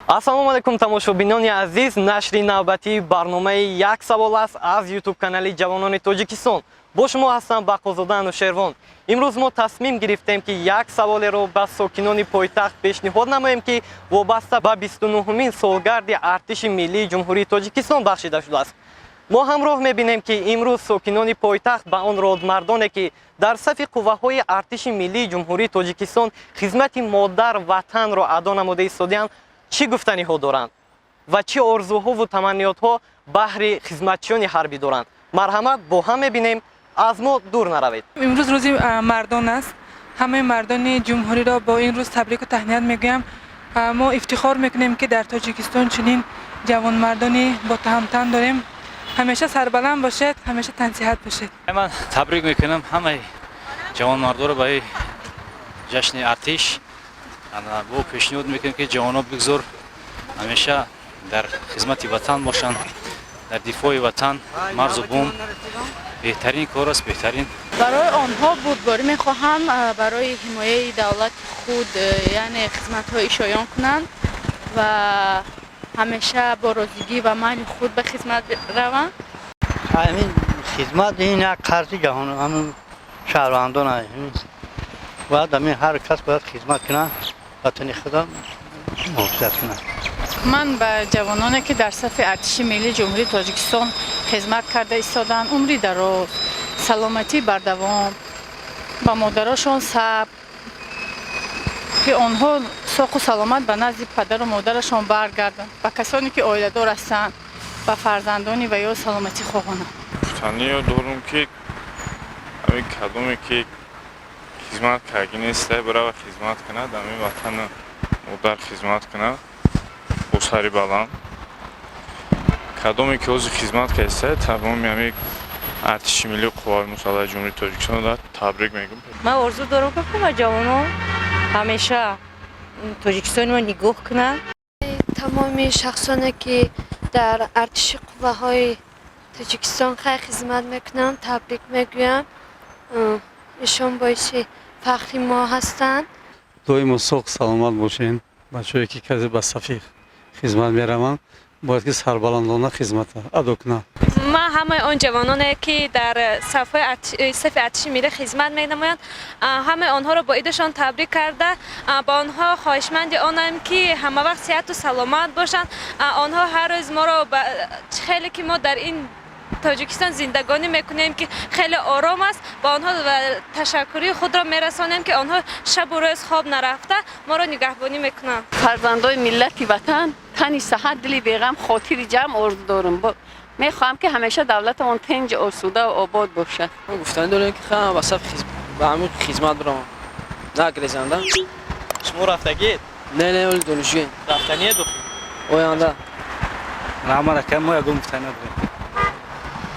Ассалому алайкум, тамошобинони азиз. Нашри навбатии барномаи «Як савол аст» аз Ютуб канали Ҷавонони Тоҷикистон. Бо шумо ҳастам Бақозода Анушервон. Имрӯз мо тасмим гирифтем, ки як саволеро ба сокинони пойтахт пешниҳод намоем, ки вобаста ба 29-умин солгарди Артиши Миллии Ҷумҳурии Тоҷикистон бахшида шудааст. Мо ҳамроҳ мебинем, ки имрӯз сокинони пойтахт ба он родмардоне, ки дар сафи қувваҳои Артиши Миллии Ҷумҳурии Тоҷикистон хизмати модар ватанро адо намуда истодаанд, чӣ гуфтаниҳо доранд ва чӣ орзуҳову таманниётҳо баҳри хизматчиёни ҳарбӣ доранд. Марҳамат, бо ҳам мебинем, аз мо дур наравед. Имрӯз рӯзи мардон аст. Ҳамаи мардони ҷумҳуриро бо ин рӯз табрику таҳният мегӯям. Мо ифтихор мекунем, ки дар Тоҷикистон чунин ҷавонмардони ботаҳамтан дорем. Ҳамеша сарбаланд бошед, ҳамеша тансиҳат бошед. Ман табрик мекунам ҳамаи ҷавонмардоро ба ҷашни артиш. Бо пешниҳод мекунем, ки ҷавонон бигзор ҳамеша дар хизмати ватан бошанд, дар дифои ватан, марзу бум. Беҳтарин кор аст, беҳтарин. Барои онҳо бурдборӣ мехоҳам, барои ҳимояи давлати худ, яъне хизматҳои шоён кунанд ва ҳамеша бо розигӣ ва майли худ ба хизмат раванд. Ҳамин хизмат ин як қарзи ҷаҳон ҳамин шаҳрвандон. Бояд ҳамин ҳар кас бояд хизмат кунад, ватани худро муҳофизат кунад. Ман ба ҷавононе, ки дар сафи Артиши Миллии Ҷумҳурии Тоҷикистон хизмат карда истоданд, умри дароз, саломатии бардавом, ба модарошон сабр, ки онҳо соқу саломат ба назди падару модарашон баргарданд, ба касоне, ки оиладор ҳастанд, ба фарзандони ва ё саломатӣ хоҳонам. Гуфтаниё дорум, ки ҳамин кадоме, ки хизмат карги нестай, бирава хизмат кунад, ҳамин ватана модар хизмат кунад бо сари баланд. Кадоме, ки ҳозир хизмат кардистай, тамоми ҳамин Артиши Миллию Қувваҳои Мусаллаҳи Ҷумҳурии Тоҷикистонро табрик мегӯям. Ман орзу дорам, ки ҳама ҷавонон ҳамеша Тоҷикистони мо нигоҳ кунанд. Тамоми шахсоне, ки дар артиши қувваҳои Тоҷикистон хай хизмат мекунанд, табрик мегӯям. Ишон боиси фахри мо ҳастанд. Доимо соғ саломат бошен. Бачаҳое, ки касе ба сафи хизмат мераванд, бояд ки сарбаландона хизмат адо кунанд. Ман ҳамаи он ҷавононе, ки дар сафи Артиши Миллӣ хизмат менамоянд, ҳамаи онҳоро бо идашон табрик карда, ба онҳо хоҳишманди онам, ки ҳамавақт сиҳату саломат бошанд. Онҳо ҳар рӯз моро, хеле ки мо дар ин Тоҷикистон зиндагонӣ мекунем, ки хеле ором аст, ба онҳо ташаккурии худро мерасонем, ки онҳо шабу рӯз хоб нарафта моро нигаҳбонӣ мекунанд. Фарзандои миллати ватан тани саҳат, дили беғам, хотири ҷамъ орзу дорам. Мехоҳам, ки ҳамеша давлатамон тинҷ, осуда ва обод бошад. Гуфтанӣ дорем, ки ҳама ба саф ба ҳамин хизмат бираванд, нагрезанда. Шумо рафтагед? Не, оли донишҷӯем. Рафтание духи? Оянда. Раҳмат, ака, мо ягон гуфтанӣ надорем.